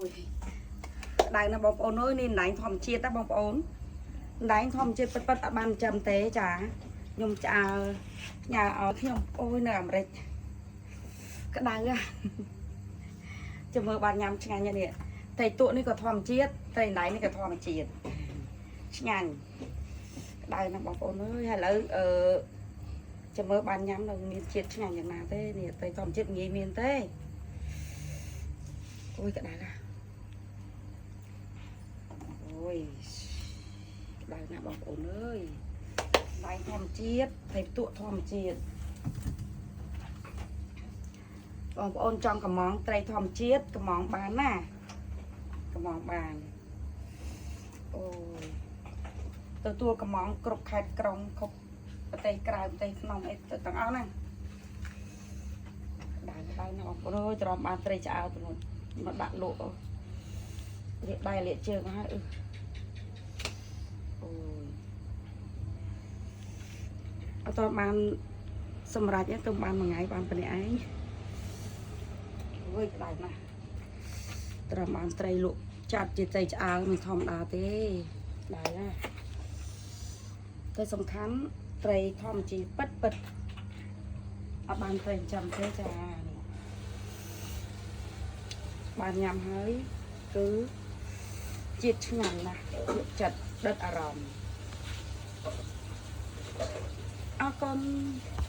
យក្តៅណាស់បងប្អូនអើយនេះអណ្ដែងធម្មជាតិណាបងប្អូនអណ្ដែងធម្មជាតិពិតពិតអត់បានចាំទេចាខ្ញុំឆ្អើផ្ញើឲ្យខ្ញុំអូយនៅអាមេរិកក្តៅហ่ะចាំមើលបានញ៉ាំឆ្ងាញ់នេះត្រីទក់នេះក៏ធម្មជាតិត្រីអណ្ដែងនេះក៏ធម្មជាតិឆ្ងាញ់ក្តៅណាស់បងប្អូនអើយហើយឥឡូវអឺចាំមើលបានញ៉ាំនៅមានជាតិឆ្ងាញ់យ៉ាងណាទេនេះត្រីធម្មជាតិងាយមានទេអូយក្តៅណាស់ អូយក្តៅណាស់បងប្អូនអើយដៃធម្មជាតិត្រីផ្ទក់ធម្មជាតិបងប្អូនចង់កំងត្រីធម្មជាតិកំងបានណាកំងបានអូយទទួលកំងគ្រប់ខេត្តក្រុងគ្រប់ប្រទេសក្រៅប្រទេសក្នុងអីទៅទាំងអស់ហ្នឹងក្តៅក្តៅណាស់បងប្អូនអើយទ្រាំបានត្រីឆ្អើទៅនោះមកដាក់លក់លាកដៃលាកជើងហើយអឺ អូយអត់តបានសម្រាប់ទេទៅបានមួយថ្ងៃបានប៉ុណ្ណេះឯងអូយក្តៅណាស់ត្រឹមបានត្រីលក់ចាត់ជាត្រីឆ្អើមិនធម្មតាទេក្តៅណាស់តែសំខាន់ត្រីធម្មជាតិពិតពិតអត់បានត្រីចិញ្ចឹមទេចានេះបានញ៉ាំហើយគឺជាតិឆ្ងាញ់ណាស់លក់ចិត្តដិតអារម្មណ៍ អរគុណ។